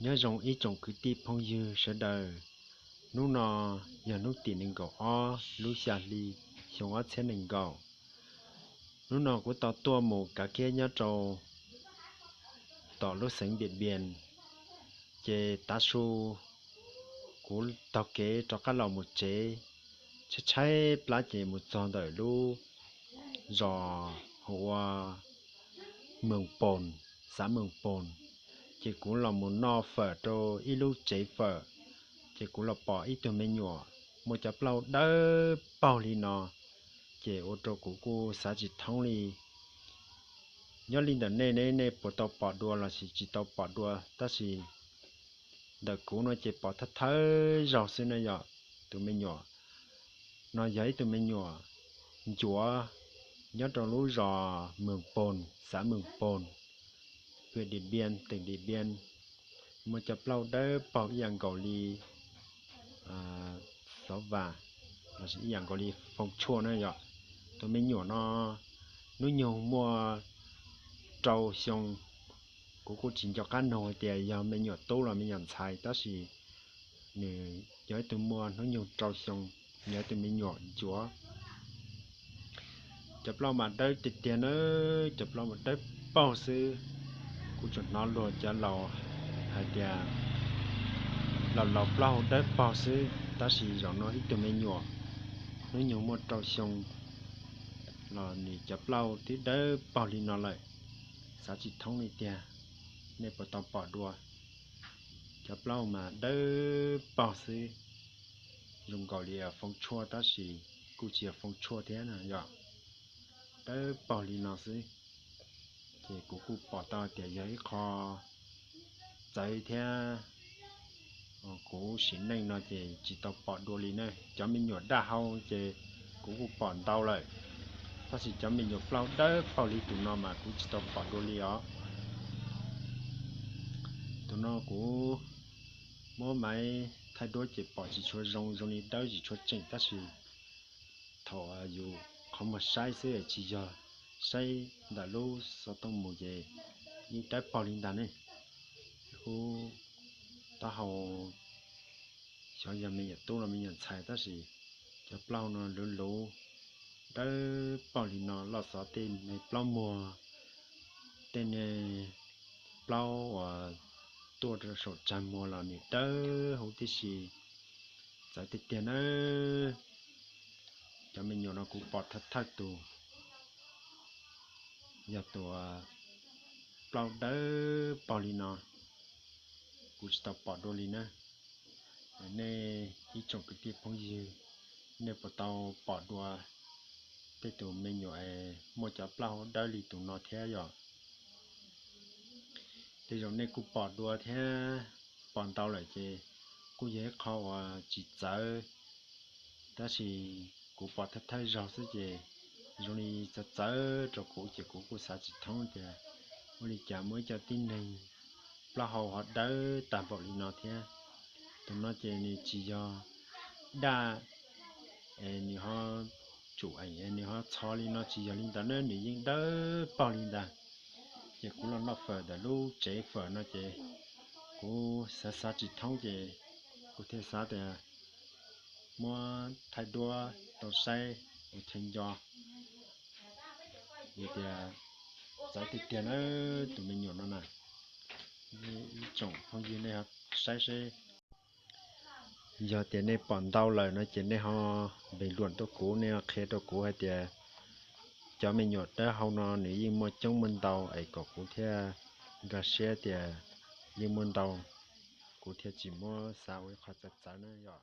Nyob zoo ib tsoom kwv tij phooj ywg sawv daws, hnub no yog hnub tim nees nkaum ob lub xya hli xyoo ob txhiab nees nkaum. Hnub no kuv tau tuaj mus kav kiab nyob rau tom lub xeev Diam Npias, ces tav su kuv taug kev rov qab los mus tsev, tshaib tshaib plab ces mus txog ntawm lub zos hu ua Moos Poos, xav Moos Poos, ces kuv los mus noj fawm rau ib lub tsev fawm, ces kuv los pom ib tug me nyuam muaj cov plaub dawb paug li no, ces ua rau kuv kuj xav tsis thoob li. Nyob li ntawm nej ne, nej puas tau pom dua los sis tsis tau pom dua, tab sis ntawm kuv no ces pom thawj thawj zaug xwb na yom. Tus me nyuam no yog ib tug me nyuam ncuav nyob rau lub zos Moos Poos, xav Moos Poos, hwm Diam Npias, teem Diam Npias, muaj cov plaub dawb paug ib yam nkaus li xov vas, los sis ib yam nkaus li foo tshuaj na yom. Tus me nyuam no hnub nyoog muaj rau xyoo, kuv kuj tsis nco qab nug hais tias yog me nyuam tub los me nyuam ntxhais, tab sis nws yog ib tug muaj hnub nyoog rau xyoo, yog ib tug me nyuam ncuav. Cov plaub mas dawb tiag tiag na, cov plaub mas dawb paug xwb. Kuv tsuas hnov luag cov laus hais tias laus laus plaub hau dawb paug xwb, tab sis zaum no ib tug me nyuam hnub nyoog muaj rau xyoo los nws cov plaub twb dawb paug li no lawm. Xav tsis thoob li tiag, nej puas tau pom dua? Cov plaub mas dawb paug xwb, zoo nkaus li foo tshuaj tab sis kuj tsis yog foo tshuaj thiab na yom. Dawb paug li no xwb, ces kuv kuj pom tau tias yog ib qho txawv thiab. Kuv sim neej no ces tsis tau pom dua li na. Cov me nyuam daj hau ces kuv kuj pom ntau lawm, tab sis cov me nyuam plaub dawb paug li tus no mas kuv tsis tau pom dua li os. Tus no kuv muab maiv thaij duab ces pom tsis tshua zoo, zoo li dawb tsis tshua tseem, tab sis thaum yus qhov muag saib xwb tsis yog saib ntawm lub xov tooj mus ces yeej dawb paug li ntag ne. Kuv taub hau xyov yog me nyuam tub los me nyuam ntxhais, tab sis cov plaub no luv luv dawb paug li no, loj xov tej me plaub muag, tej me plaub uas tuaj rau saum tsag muag los nws dawb huv tib si. Txawv tiag tiag na. Cov me nyuam no kuv pom thawj thawj tus, yog tus plaub dawb paug li no, kuv tsis tau pom dua li na. Nej ib tsoom kwv tij phooj ywg, nej puas tau pom dua tej tus me nyuam es muaj cov plaub dawb li tus no thiab yom? Tej zaum nej kuj pom dua thiab, pom ntau lawm ces kuj yog ib qho uas tsis txawv, tab sis kuv pom thawj thawj zaug xwb ces zoo li txawv txawv rau kuv ces kuv kuj xav tsis thoob tias ua li cas muaj ib co tib neeg plaub hau ho dawb tag npaum li no thiab. Tus no ces nws tsis yog daj es nws ho tsum eem es nws ho txho li no, tsis yog li ntawd na, nws yeej dawb paug li ntawd. Ces kuv los noj fawm ntawm lub tsev fawm no ces kuv xav xav tsis thoob ces kuv thiaj xav tias muab thaij duab rau saib ua chaw nco. Vim tias txawv tiag tiag na, tus me nyuam no na. Ib tsoom phooj ywg nej ho saib seb, yog tias nej pom ntau lawm no ces nej ho bình luận rau kuv, nej ho qhia rau kuv hais tias cov me nyuam dawb hau no nws yeej muaj coob muaj ntau es kom kuv thiaj nkag siab tias yeej muaj ntau, kuv thiaj tsis muab xav ua ib qho txawv txawv na yom.